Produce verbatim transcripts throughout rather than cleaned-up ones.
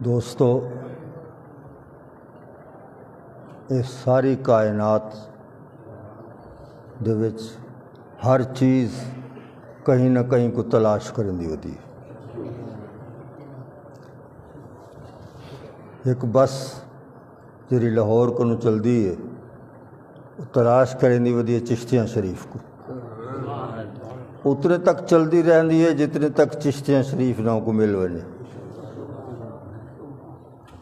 دوستو، اے ساری کائنات دے وچ ہر چیز کہیں نہ کہیں کوں تلاش کریندی ودی ہے۔ ہک بس جیڑھی لاہور کنوں چلدی ہے، او تلاش کریندی ودی ہے چشتیاں شریف کوں۔ اتنے تک چلدی رہندی ہے جتنے تک چشتیاں شریف نہ کوں مل ونجے۔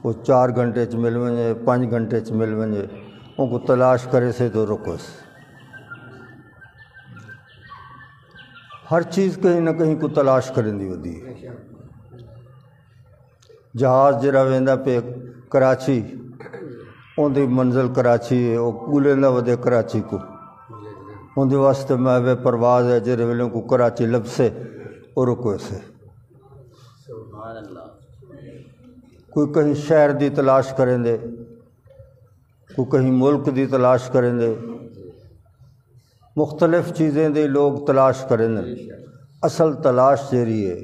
او چار گھنٹے چ مل ونجے، پنج گھنٹے چ مل ونجے، اونکوں تلاش کریسے تو رکوس۔ ہر چیز کہیں نہ کہیں کوں تلاش کریندی ودی ہے۔ جہاز جیڑھا ویندا پئے کراچی، اوندی منزل کراچی ہے، او ڳولیندا ودے کراچی کوں۔ اوندے واسطے محو پرواز ہے، جیڑھے ویلے کوں کراچی لبھسے، او رکوسے۔ کوئی کہیں شہر دی تلاش کریندے، کوئی کہیں ملک دی تلاش کریندے، مختلف چیزیں دی لوگ تلاش کریندن۔ اصل تلاش جیڑھی ہے،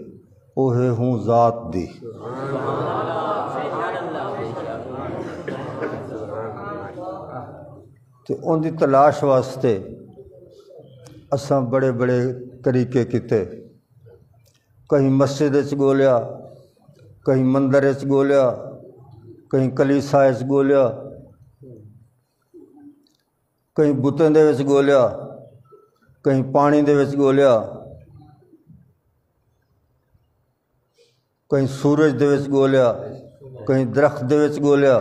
او ہے ہوں ذات دی۔ تے اوندی تلاش واسطے اساں بڑے بڑے طریقے کیتے۔ کہیں مسجد اچ ڳولیا، کہیں مندر اچ ڳولیا، کہیں کلیسا اچ ڳولیا، کہیں بتیں دے وچ ڳولیا، کہیں پاݨی دے وچ ڳولیا، کہیں سورج دے وچ ڳولیا، کہیں درخت دے وچ ڳولیا۔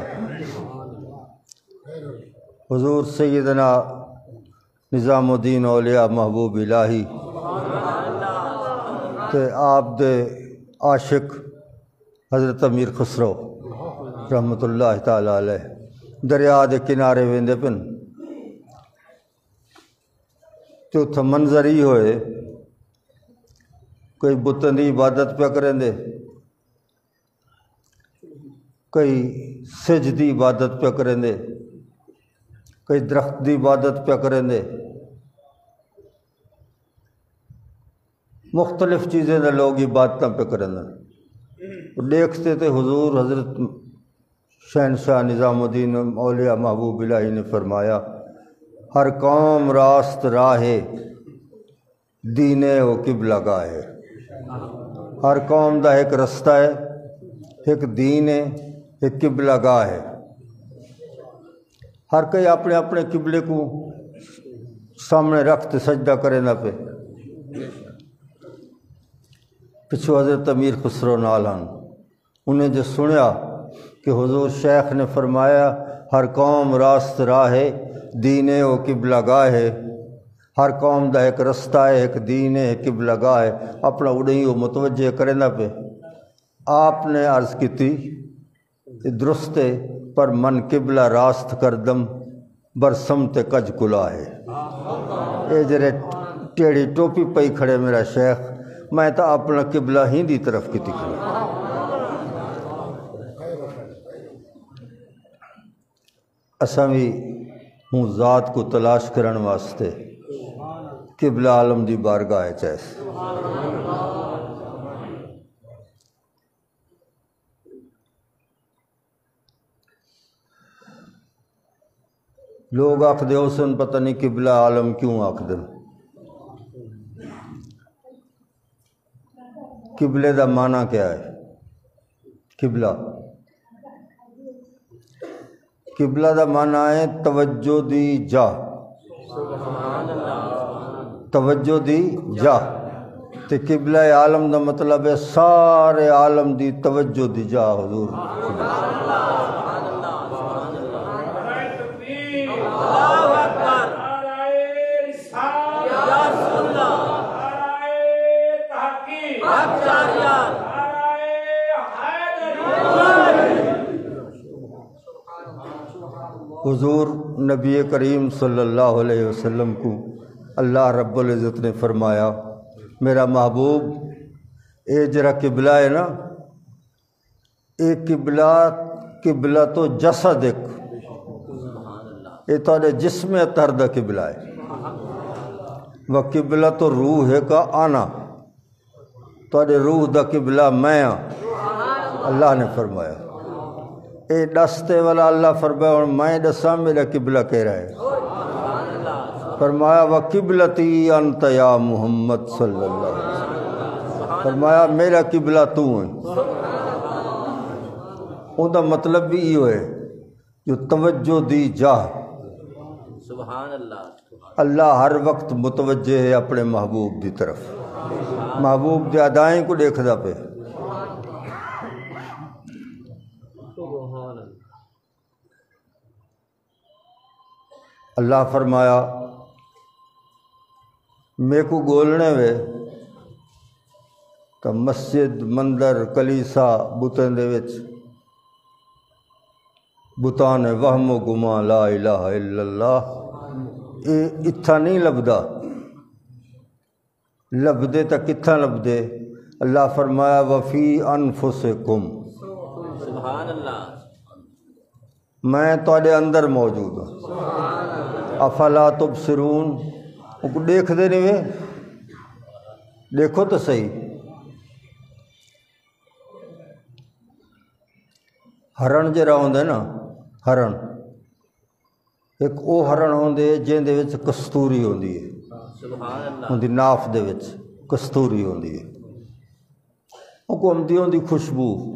حضور سیدنا نظام الدین اولیاء محبوب الہی تے آپ دے عاشق حضرت امیر خسرو رحمۃ اللہ تعالی علیہ دریا دے کنارے ویندے پن، تے اتھاں منظر ای ہوئے، کوئی بتاں دی عبادت پیا کریندے، کئی سجھ دی عبادت پیا کریندے، کئی درخت دی عبادت پیا کریندے، مختلف چیزیں دے لوگ عبادتاں پیا کریندن۔ ݙیکھتے تے حضور حضرت شہنشاہ نظام الدین اولیاء محبوب الہی نے فرمایا، ہر قوم راست راہ ہے، دین ہے و قبلہ گاہ ہے۔ ہر قوم دا ہک رستہ ہے، ہک دین ہے، ہک قبلہ گاہ ہے۔ ہر کوئی اپݨے اپݨے قبلے کوں سامݨے رکھ تے سجدہ کریندا پئے۔ پچھوں حضرت امیر خسرو نال ہن۔ انہیں جو سنیا کہ حضور شیخ نے فرمایا، ہر قوم راست راہ ہے، دین ہے و قبلہ گاہ ہے۔ ہر قوم دا ہک رستہ ہے، ہک دین ہے، ہک قبلہ گاہ ہے۔ اپݨا اݙیں او متوجہ کریندا پئے۔ آپ نے عرض کیتی، اے درست ہے، پر من قبلہ راست کردم، بر سمت کج کلا ہے۔ اے جیڑھے ٹیڑھی ٹوپی پئی کھڑے میرا شیخ، میں تاں اپݨا قبلہ ہیندی طرف کیتی کھڑا۔ اساں وی ہوں ذات کوں تلاش کرݨ واسطے قبلہ عالم دی بارگاہ اچ آئیس۔ لوگ آکھدے ہوسن، پتہ نہیں قبلہ عالم کیوں آکھدن۔ قبلے دا معنی کیا ہے؟ قبلہ، قبلہ دا معنی ہے توجہ دی جاہ۔ توجہ دی جاہ۔ تے قبلہ عالم دا مطلب ہے سارے عالم دی توجہ دی جاہ حضور۔ حضور نبی کریم صلی اللہ علیہ وسلم کوں اللہ رب العزت نے فرمایا، میرا محبوب، اے جڑا قبلہ ہے نا، اے قبلہ، قبلۃ جسدک، اے تہاݙے جسم اطہر دا قبلہ ہے۔ و قبلۃ روحک انا، تہاݙے روح دا قبلہ میں ہاں۔ اللہ نے فرمایا۔ اے ݙس تے والا اللہ فرمایا، ہݨ میں ݙساں میرا قبلہ کیڑھا ہے؟ فرمایا، "وقبلتی انت یا محمد صلی اللہ علیہ وسلم۔" فرمایا، "میرا قبلہ توں ہے۔" اوندا مطلب بھی ایہو ہے جو توجہ دی جاہ۔ سبحان اللہ۔ اللہ ہر وقت متوجہ ہے اپنے محبوب دی طرف، محبوب دے ادائیں کو ݙیکھدا پئے۔ اللہ فرمایا، میکوں ڳولݨے وے تاں مسجد، مندر، کلیسا، بتیں دے وچ، بتان وہم و گمان، لا الہ الا اللہ، اے اتھاں نہیں لبھدا۔ لبھدے تاں کتھاں لبھدے؟ اللہ فرمایا، "وفی انفسکم۔" سبحان اللہ۔ میں تہاݙے اندر موجود ہاں۔ افلا تبصرون؟ اوکوں ݙیکھدے نہیں وے؟ ݙیکھو تاں صحیح۔ ہرݨ جیڑھا ہوندے نا، ہرݨ، ہک او ہرݨ ہوندے جیندے وچ کستوری ہوندی ہے۔ سبحان اللہ۔ اوندی ناف دے وچ کستوری ہوندی ہے۔ اوکوں آمدی ہوندی خوشبو۔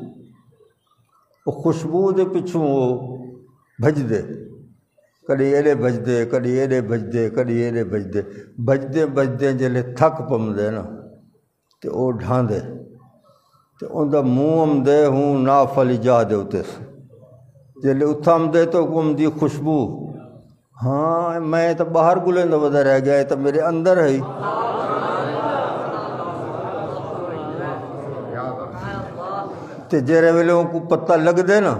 او خوشبو دے پچھوں او بھڄدے۔ کݙی ایݙے بھڄدے، کݙی ایݙے بھڄدے، کݙی ایݙے بھڄدے۔ بھڄدے بھڄدے جیلے تھک پمدے نا، تے او ڈھاندے۔ تے اوندا منہ آمدے ہوں ناف والی جاہ دے اتے سے۔ جیلے اتھاں آمدے تے اوکوں آمدی خوشبو۔ ہاں، میں تاں ٻاہر ڳولیندا ودا رہ ڳیا، اے تاں میرے اندر ہے۔ تے جیڑھے ویلے اوکوں پتہ لڳدے نا،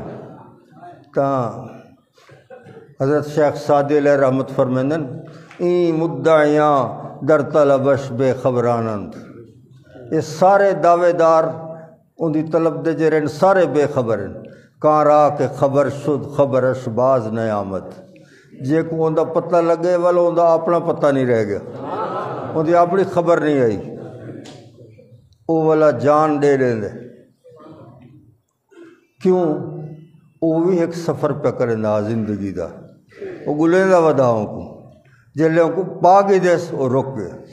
تاں حضرت شیخ سعدی علیہ رحمت فرمیندن، "ایں مدعیاں در طلبش بے خبرانند۔" اے سارے دعوے دار اوندی طلب دے جیڑھے ہن، سارے بے خبر ہن۔ "کاں را کہ خبر شد، خبرش باز نیامد۔" جیکوں اوندا پتہ لڳے، ول اوندا اپݨا پتہ نہیں رہ ڳیا، اوندی اپݨی خبر نہیں آئی، او ولا جان ݙے ݙیندے۔ کیوں؟ او وی ہک سفر پیا کریندا ہا زندگی دا۔ او ڳولیندا ودا اوکوں۔ جیلے اوکوں پا گھدیس، او رک ڳئے۔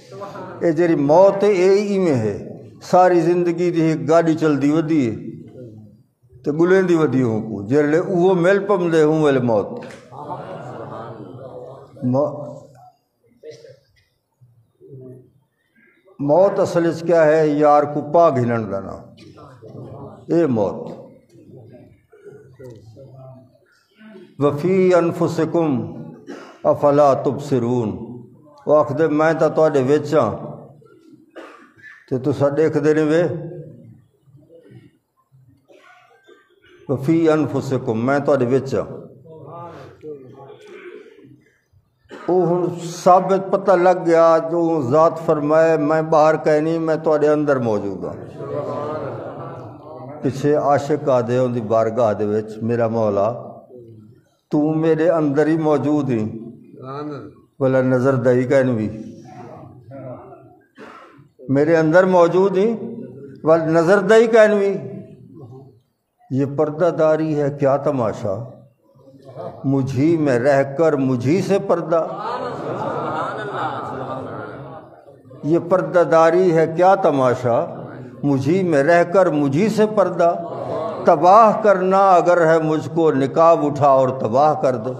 اے جیڑھی موت ہے، اے ایویں ہے۔ ساری زندگی دی ہک گاݙی چلدی ودی ہے۔ تے ڳولیندی ودی اوکوں۔ جیلے اوہو مل پمدے، اوں ویلے موت۔ مو-، موت اصل وچ کیا ہے؟ یار کوں پا گھنݨ دا ناں، اے موت۔ وفی انفسکم افلا تبصرون، او آکھدے، میں تاں تہاݙے وچ ہاں تے تساں ݙیکھدے نہیں وے۔ وفی انفسکم، میں تہاݙے وچ ہاں۔ او ہݨ ثابت پتہ لڳ ڳیا جو ذات فرمائے، میں ٻاہر کائنی، میں تہاݙے اندر موجود ہاں۔ پچھے عاشق آہدے اوندی بارگاہ دے وچ، میرا مولا، توں میرے اندر ہی موجود ہیں، ولا نظر دئی کائنوی۔ میرے اندر موجود ہیں، ول نظر دئی کائنوی۔ یہ پردہ داری ہے کیا تماشا، مجھی میں رہ کر مجھی سے پردہ۔ یہ پردہ داری ہے کیا تماشا، مجھی میں رہ کر مجھی سے پردہ۔ تباہ کرنا اگر ہے مجھ کو، نقاب اٹھا اور تباہ کر دو۔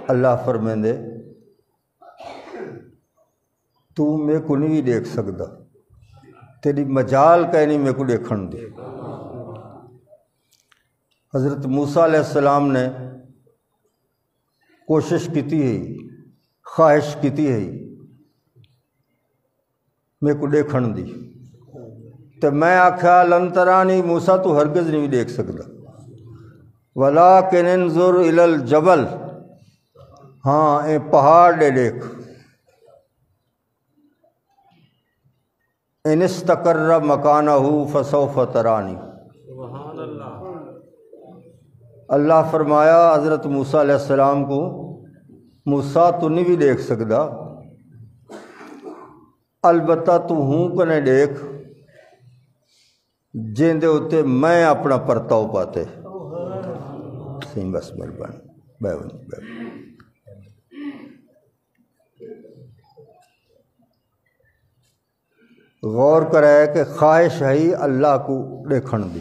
اللہ فرمیندے، توں میکوں نہیں ݙیکھ سڳدا، تیݙی مجال کائنی میکوں ݙیکھݨ دی۔ حضرت موسیٰ علیہ السلام نے کوشش کیتی ہے، خواہش کیتی ہے میکوں ݙیکھݨ دی، تے میں آکھیا، "لن ترانی"، موسیٰ توں ہرگز نہیں ݙیکھ سڳدا، "ولکن انظر الی الجبل"، ہاں، اے پہاڑ ݙے ݙیکھ۔ "ان استقر مکانہ فسوف ترانی۔" اللہ فرمایا حضرت موسیٰ علیہ السلام کو، "موسیٰ، تو نہیں بھی ݙیکھ سڳدا، البتہ توں ہوں کنے ݙیکھ جیندے اتے میں اپݨا پرتاؤ پاتے۔ سئیں بس مہربانی، ٻہہ ونڄ، ٻہہ ونڄ۔ غور کرے کہ خواہش ہئی اللہ کوں ݙیکھݨ دی،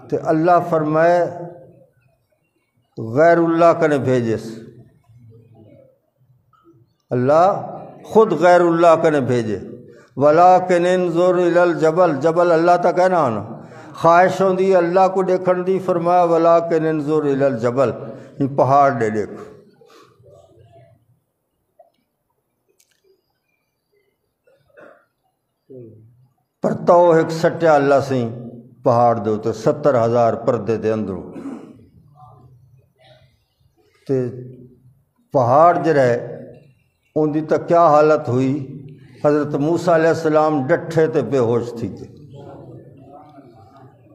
تے اللہ فرمائے غیر اللہ کنے بھیجس۔ اللہ خود غیر اللہ کنے بھیجے۔ ولکن انظر الی الجبل، جبل اللہ تک ہے نا، نا۔ خواہش ہوندی اللہ کوں ݙیکھݨ دی، فرمایا ولکن انظر الی الجبل، ہی پہاڑ ݙے ݙیکھ۔ پرتو ہک سٹیا اللہ سئیں پہاڑ دے اتے ستر ہزار پردے دے اندروں۔ تے پہاڑ جڑا ہے، اوندی تاں کیا حالت ہوئی؟ حضرت موسیٰ علیہ السلام ڈٹھے تے بے ہوش تھی ڳئے۔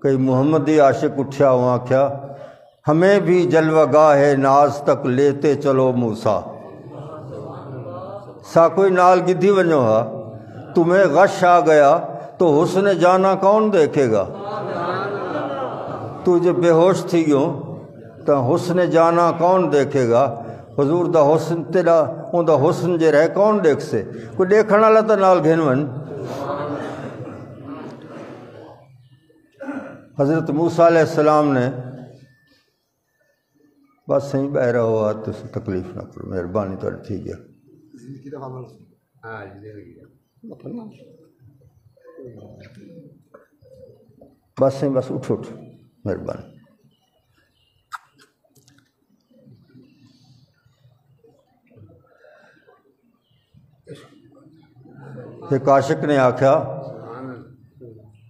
کئی محمدی عاشق اٹھیا، اوں آکھیا، ہمیں بھی جلوہ گاہ ناز تک لیتے چلو موسیٰ، ساکوں نال گھدی ونڄو ہا۔ تمہیں غش آ گیا تو حسن جاناں کون دیکھے گا؟ توں جے بے ہوش تھی ڳیوں تاں حسن جاناں کون دیکھے گا؟ حضور دا حسن تیݙا، اوندا حسن جے رہے کون ݙیکھسے؟ کوئی ݙیکھݨ والا تاں نال گھن ونڄ۔ حضرت موسیٰ علیہ السلام نے، بس سئیں ٻہہ رہو، تسی تکلیف نہ کرو، مہربانی تہاݙی تھی ڳیا۔ بس سئیں، بس اٹھو، اٹھو، مہربانی۔ ہک عاشق نے آکھیا،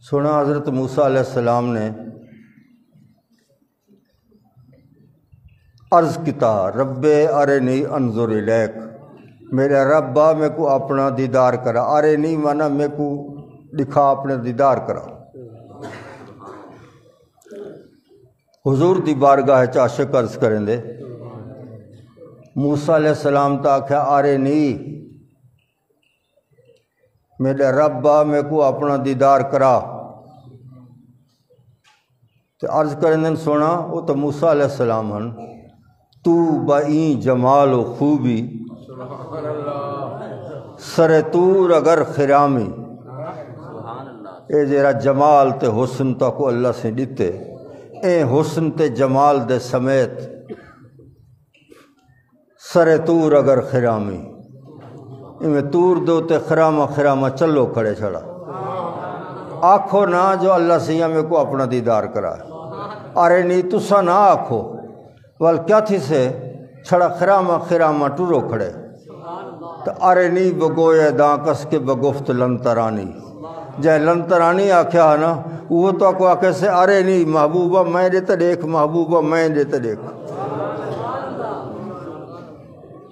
سوہݨا، حضرت موسیٰ علیہ السلام نے عرض کیتا، رب ارنی انظر الیک، میرے رب آ، میکوں اپݨا دیدار کرا۔ ارنی معنی میکوں ݙکھا، اپݨا دیدار کرا۔ حضور دی بارگاہ اچ عاشق عرض کریندے، موسیٰ علیہ السلام تاں آکھیا، ارنی، میݙا رب آ، میکوں اپݨا دیدار کرا۔ تے عرض کریندن، سوہݨا، او تاں موسیٰ علیہ السلام ہن، تو با ایں جمال و خوبی، سر طور اگر خرامی۔ اے جیڑھا جمال تے حسن تہاکوں اللہ سئیں ݙتے، ایں حسن تے جمال دے سمیت سر طور اگر خرامی، ایویں طور دے اتے خرامہ خرامہ چلو کھڑے چھڑا۔ آکھو نہ جو اللہ سئیں میکوں اپݨا دیدار کرا۔ ارنی تساں نہ آکھو، ول کیا تھیسے، چھڑا خرامہ خرامہ ٹرو کھڑے۔ تے ارنی بگوئے داں کس کے بگفت لن ترانی۔ جئیں لن ترانی آکھیا ہا نا، اوہو تہاکوں آکھیسے، ارنی محبوبا میں ݙے تے ݙیکھ، محبوبا میں ݙے تے ݙیکھ۔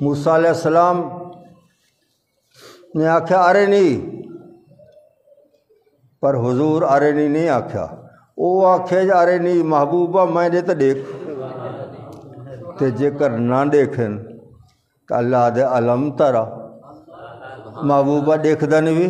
موسیٰ علیہ السلام نے آکھیا، ارنی، پر حضور ارنی نہیں آکھیا۔ او آکھے جو ارنی محبوبا میں ݙے تے ݙیکھ۔ تے جیکر نہ ݙیکھن، تاں اللہ دے الم ترا، محبوبا ݙیکھدا نہیں وی۔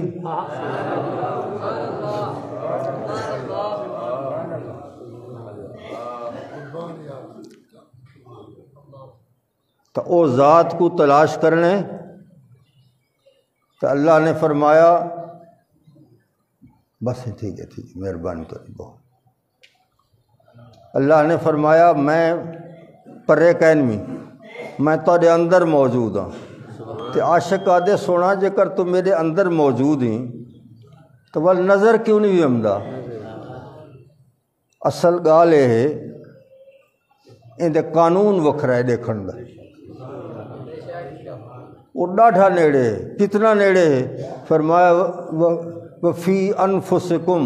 تاں او ذات کوں تلاش کرݨے۔ تاں اللہ نے فرمایا، بس ٹھیک ہے، ٹھیک ہے، مہربانی تہاݙی بہت۔ اللہ نے فرمایا، میں پرے کائنی، میں تہاݙے اندر موجود ہاں۔ تے عاشق آہدے، سوہݨا، جیکر توں میݙے اندر موجود ہیں، تاں ول نظر کیوں نہیں ویہمدا؟ اصل ڳالھ اے ہے، ایندے قانون وکھرا ہے ݙیکھݨ دا۔ او ݙاڈھا نیڑے ہے، کتنا نیڑے ہے؟ فرمایا، و، و، وفی انفسکم،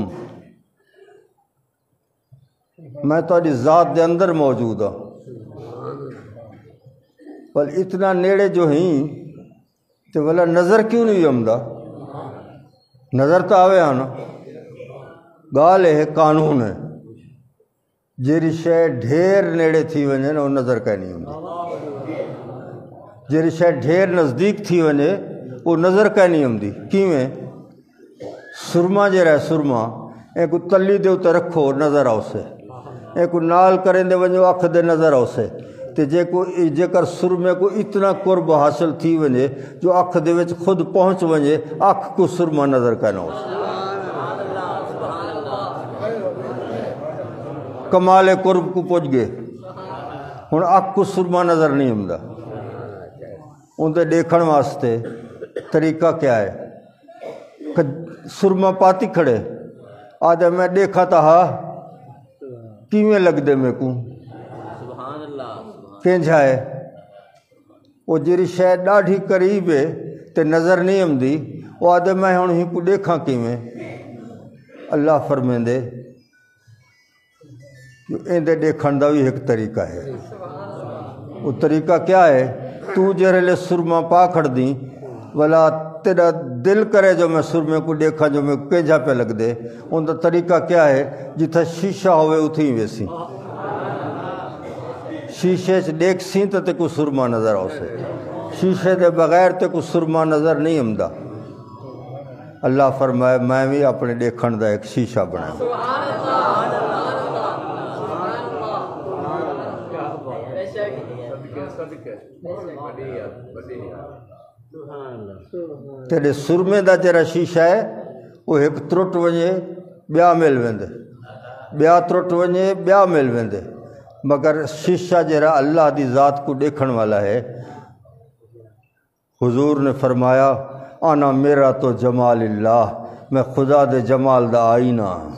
میں تہاݙی ذات دے اندر موجود ہاں۔ پر اتنا نیڑے جو ہیں، تے ولا نظر کیوں نہیں آمدا؟ نظر تاں آوے ہا نا۔ ڳالھ اے ہے، قانون ہے، جیڑھی شے ڈھیر نیڑے تھی ونڄے نا، او نظر کائنی ہوندی۔ جیڑھی شے ڈھیر نزدیک تھی ونڄے، او نظر کائنی آندی۔ کیویں؟ سرما جیڑھا ہے، سرما، اینکوں تلی دے اتے رکھو، نظر آوسے۔ اینکوں نال کریندے ونڄو، اکھ دے نظر آوسے۔ تے جیکوں، جیکر سرمے کوں اتنا قرب حاصل تھی ونڄے جو اکھ دے وچ خود پہنچ ونڄے، اکھ کوں سرما نظر کائنا آوسے۔ کمال قرب کوں پڄ ڳئے۔ ہݨ اکھ کوں سرما نظر نہیں آندا۔ اوندے ݙیکھݨ واسطے طریقہ کیا ہے؟ کہ سرما پاتی کھڑے، آہدے، میں ݙیکھاں تاں ہا، کیویں لڳدے میکوں؟ کینجھا ہے؟ او جیڑھی شے ݙاڈھی قریب ہے تے نظر نہیں آندی، او آہدے، میں ہݨ ہی کوں ݙیکھاں کیویں؟ اللہ فرمیندے، ایندے ݙیکھݨ دا وی ہک طریقہ ہے۔ او طریقہ کیا ہے؟ توں جیڑھے لے سرما پا کھڑدیں، ولا تیݙا دل کرے جو میں سرمے کوں ݙیکھاں جو میکوں کینجھا پیا لڳدے۔ اوندا طریقہ کیا ہے؟ جتھاں شیشہ ہووے، اتھیں ہی ویسیں۔ شیشے اچ ݙیکھسیں تاں تیکوں سرما نظر آوسے۔ شیشے دے بغیر تیکوں سرما نظر نہیں آندا۔ اللہ فرمائے، میں وی اپݨے ݙیکھݨ دا ہک شیشہ بݨایا۔ تیݙے سرمے دا جیڑھا شیشہ ہے، او ہک ترٹ ونڄے، ٻیا مل ویندے، ٻیا ترٹ ونڄے، ٻیا مل ویندے، مگر شیشہ جیڑھا اللہ دی ذات کوں ݙیکھݨ والا ہے، حضور نے فرمایا، انا مرآۃ جمال اللہ، میں خدا دے جمال دا آئینہ ہاں۔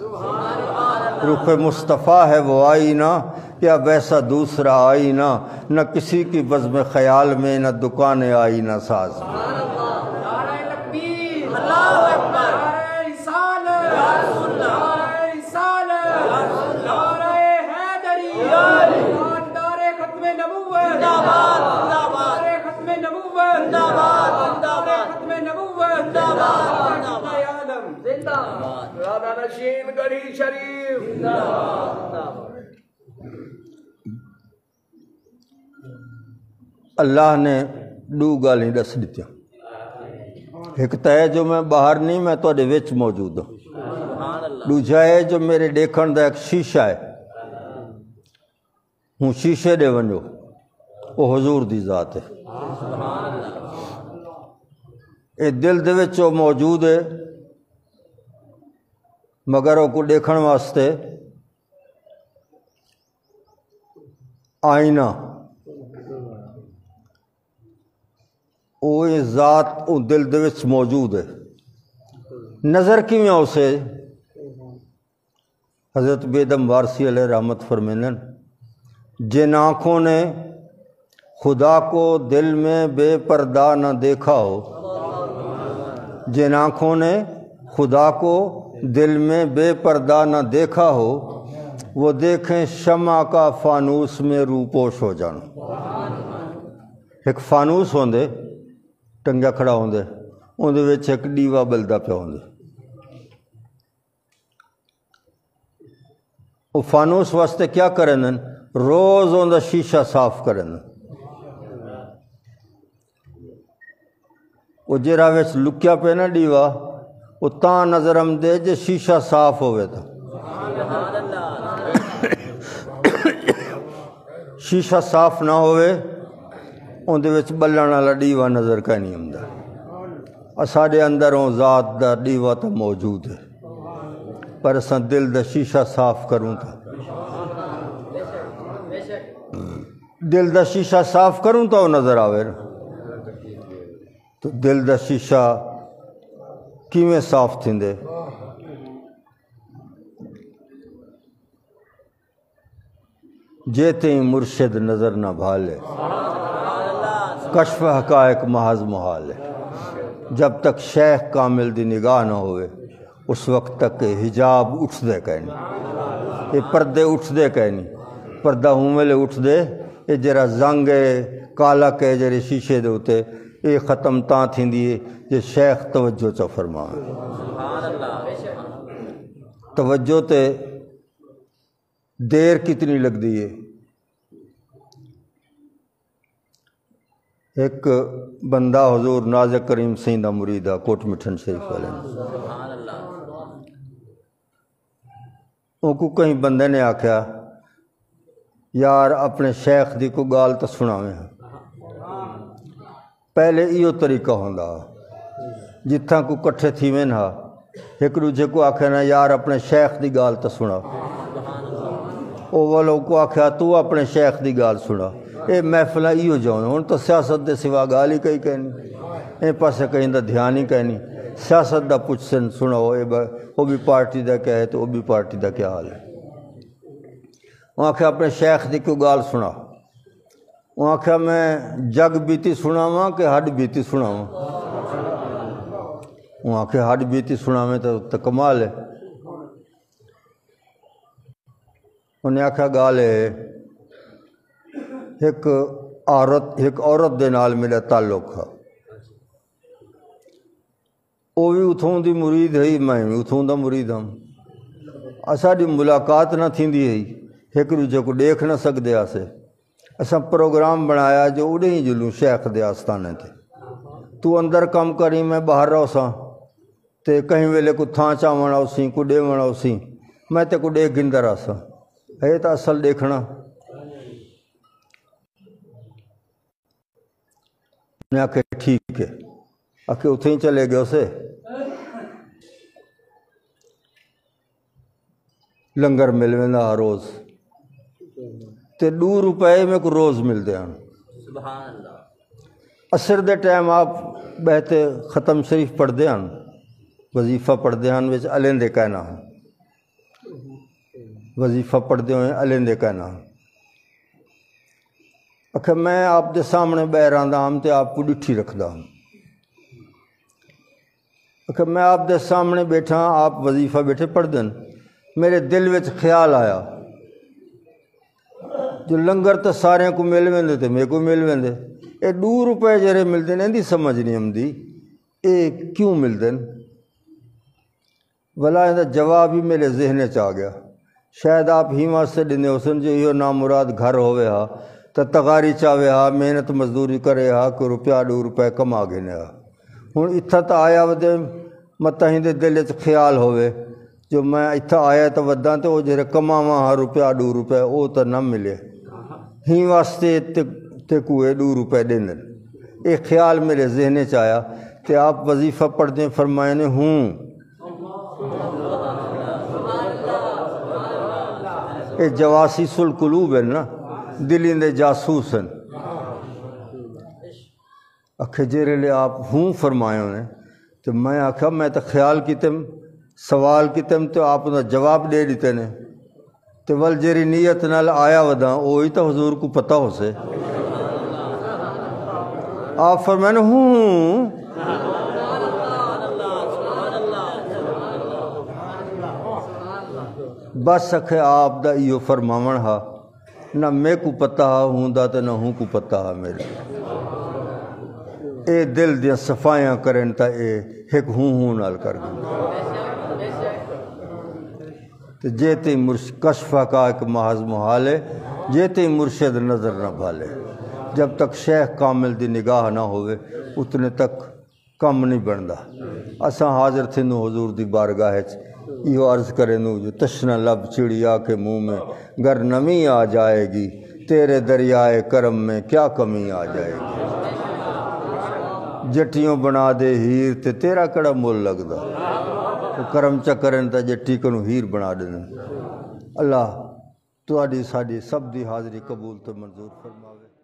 رخ مصطفیٰ ہے وہ آئینہ، کیا ویسا دوسرا آئینہ، نہ کسی کی بزم خیال میں، نہ دکان آئینہ ساز میں۔ نعرہ تکبیر، اللہ اکبر، نعرہ رسالت، نعرہ رسالت، نعرہ حیدری، تاجدار ختم نبوت، زندہ باد، زندہ باد۔ ختم نبوت زندہ باد، زندہ باد۔ ختم نبوت زندہ باد، زندہ باد۔ عالم زندہ باد۔ راجہ نشین گڑھی شریف زندہ باد۔ اللہ نے ݙو ڳالھیں ݙس ݙتیاں۔ ہک تاں ہے جو میں ٻاہر نہیں، میں تہاݙے وچ موجود ہاں۔ ݙوجھا ہے جو میݙے ݙیکھݨ دا ہک شیشہ ہے۔ ہوں شیشے ݙے ونڄو، او حضور دی ذات ہے۔ اے دل دے وچ او موجود ہے، مگر اوکوں ݙیکھݨ واسطے آئینہ، او اے ذات او دل دے وچ موجود ہے۔ نظر کیویں آوسے؟ حضرت بیدم وارثی علیہ رحمت فرمیندن، جن آنکھوں نے خدا کو دل میں بے پردہ نہ دیکھا ہو، جن آنکھوں نے خدا کو دل میں بے پردہ نہ دیکھا ہو، وہ دیکھیں شمع کا فانوس میں روپوش ہو جانا۔ ہک فانوس ہوندے، ٹنگیا کھڑا ہوندے، اوندے وچ ہک ݙیوا ٻلدا پیا ہوندے۔ او فانوس واسطے کیا کریندن؟ روز اوندا شیشہ صاف کریندن۔ او جیڑھا وچ لکیا پئے نا ݙیوا، او تاں نظر آندے جے شیشہ صاف ہووے تاں۔ شیشہ صاف نہ ہووے، اوندے وچ ٻلݨ والا ݙیوا نظر کائنی آندا۔ اساݙے اندر اوں ذات دا ݙیوا تاں موجود ہے، پر اساں دل دا شیشہ صاف کروں تاں، دل دا شیشہ صاف کروں تاں او نظر آوے نا۔ تو دل دا شیشہ کیویں صاف تھیندے؟ جے تئیں مرشد نظر نہ بھالے، کشف حقائق محض محال ہے۔ جب تک شیخ کامل دی نگاہ نہ ہووے، اس وقت تک اے حجاب اٹھدے کائنی، اے پردے اٹھدے کائنی۔ پردہ اوں ویلے اٹھدے، اے جیڑھا زنگ ہے، کالک ہے جیڑھے شیشے دے اتے، اے ختم تاں تھیندی ہے جے شیخ توجہ چا فرماوے۔ توجہ تے دیر کتنی لڳدی ہے؟ ہک بندہ حضور ناز کریم سئیں دا مرید ہا، کوٹ مٹھن شریف والے نے۔ اونکوں کہیں بندے نے آکھیا، "یار، اپݨے شیخ دی کوئی ڳالھ تاں سݨاویں ہا۔" پہلے ایہو طریقہ ہوندا ہا، جتھاں کوئی کٹھے تھیون ہا، ہک ݙوجھے کوں آکھے نا، "یار، اپݨے شیخ دی ڳالھ تاں سݨا۔" او ول اونکوں آکھیا، "توں اپݨے شیخ دی ڳالھ سݨا۔" اے محفلاں ایہو جیہاں ہن۔ ہݨ تاں سیاست دے سوا ڳالھ ہی کئی کائنی، ایں پاسے کہیں دا دھیان ہی کائنی۔ سیاست دا پچھسن، سݨاؤ، اے ب-، او ٻی پارٹی دا کیا ہے تے او ٻی پارٹی دا کیا حال ہے۔ اوں آکھیا، "اپݨے شیخ دی کوئی ڳالھ سݨا۔" اوں آکھیا، "میں جڳ بیتی سݨاواں کہ ہݙ بیتی سݨاواں؟" اوں آکھیا، "ہݙ بیتی سݨاویں تاں، تاں کمال ہے۔" انہیں آکھیا، "ڳالھ ہے، ہک عورت، ہک عورت دے نال میݙا تعلق ہا۔ او وی اتھوں دی مرید ہئی، میں وی اتھوں دا مرید ہم۔ اساݙی ملاقات نہ تھیندی ہئی، ہک ݙوجھے کوں ݙیکھ نہ سڳدے ہاسے۔ اساں پروگرام بݨایا جو اݙہیں جلوں شیخ دے آستانے تے۔ توں اندر کم کریں، میں ٻاہر رہساں، تے کہیں ویلے کوں تھاں چاوݨ آؤسیں، کوں ݙیوݨ آؤسیں، میں تیکوں ݙیکھ گھندا رہساں۔ اے تاں اصل ݙیکھݨا۔ میں آکھیا، "ٹھیک ہے۔" آکھے، اتھے ہی چلے گئے اسے۔ لنگر مل ویندا ہر روز۔ تے ݙو روپے میکوں روز ملدے ہن۔ سبحان اللہ۔ عصر دے ٹائم آپ ٻہہ تے ختم شریف پڑھدے ہن، وظیفہ پڑھدے ہن، وچ الیندے کائنا ہن۔ وظیفہ پڑھدے ہوئے الیندے کائنا ہن۔ آکھیا، "میں آپ دے سامݨے ٻہہ رہندا ہم تے آپ کوں ݙٹھی رکھدا ہم۔" آکھیا، "میں آپ دے سامݨے ٻیٹھا، آپ وظیفہ ٻیٹھے پڑھدن، میݙے دل وچ خیال آیا جو لنگر تاں ساریاں کوں مل ویندے تے میکوں مل ویندے، اے ݙو روپے جیڑھے ملدن، ایندی سمجھ نہیں آندی، اے کیوں ملدن؟" ولا ایندا جواب ہی میݙے ذہن اچ آ ڳیا۔ شاید آپ ہی واسطے ݙیندے ہوسن جو ایہو نامراد گھر ہووے ہا تاں تغاری چاوے ہا، محنت مزدوری کرے ہا، کوئی روپیہ ݙو روپے کما گھنے ہا۔ ہݨ اتھاں تاں آیا ودے، متاں ہیندے دل اچ خیال ہووے جو میں اتھاں آیا تاں وداں تے او جیڑھے کماواں ہا روپیہ ݙو روپے، او تاں نہ ملے۔ ہی واسطے تے، تیکوں اے ݙو روپے ݙیندن۔ اے خیال میݙے ذہن اچ آیا تے آپ وظیفہ پڑھدیں فرمائے نے، "ہوں۔" اے جواسیس القلوب ہن نا، دلیں دے جاسوس ہن۔ آکھے، جیڑھے لے آپ ہوں فرمایا نے، تے میں آکھیا، میں تاں خیال کیتم، سوال کیتم، تے آپ دا جواب ݙے ݙتے نے۔ تے ول جیڑھی نیت نال آیا وداں، او ہی تاں حضور کوں پتہ ہوسے۔ آپ فرمائن، "ہوں۔" بس اکھے آپ دا ایہو فرماوݨ ہا، نہ میکوں پتہ ہا ہوں دا تے نہ ہوں کوں پتہ ہا میݙے۔ اے دل دیاں صفائیاں کرن تاں اے ہک ہوں ہوں نال کر ڳئے۔ تے جے تئیں مرش-، کشف حقائق محض محال ہے، جے تئیں مرشد نظر نہ بھالے۔ جب تک شیخ کامل دی نگاہ نہ ہووے، اتنے تک کم نہیں بݨدا۔ اساں حاضر تھیندوں حضور دی بارگاہ اچ، ایہو عرض کریندوں جو تشنہ لب چڑیا کے منہ میں، گر نمی آ جائے گی، تیرے دریائے کرم میں کیا کمی آ جائے گی۔ جٹیوں بݨا دے ہیر تے تیرا کیڑا مل لڳدا۔ او کرم چا کرن تاں جٹی کنوں ہیر بݨا ݙیندن۔ اللہ تہاݙی ساݙی سب دی حاضری قبول تے منظور فرماوے۔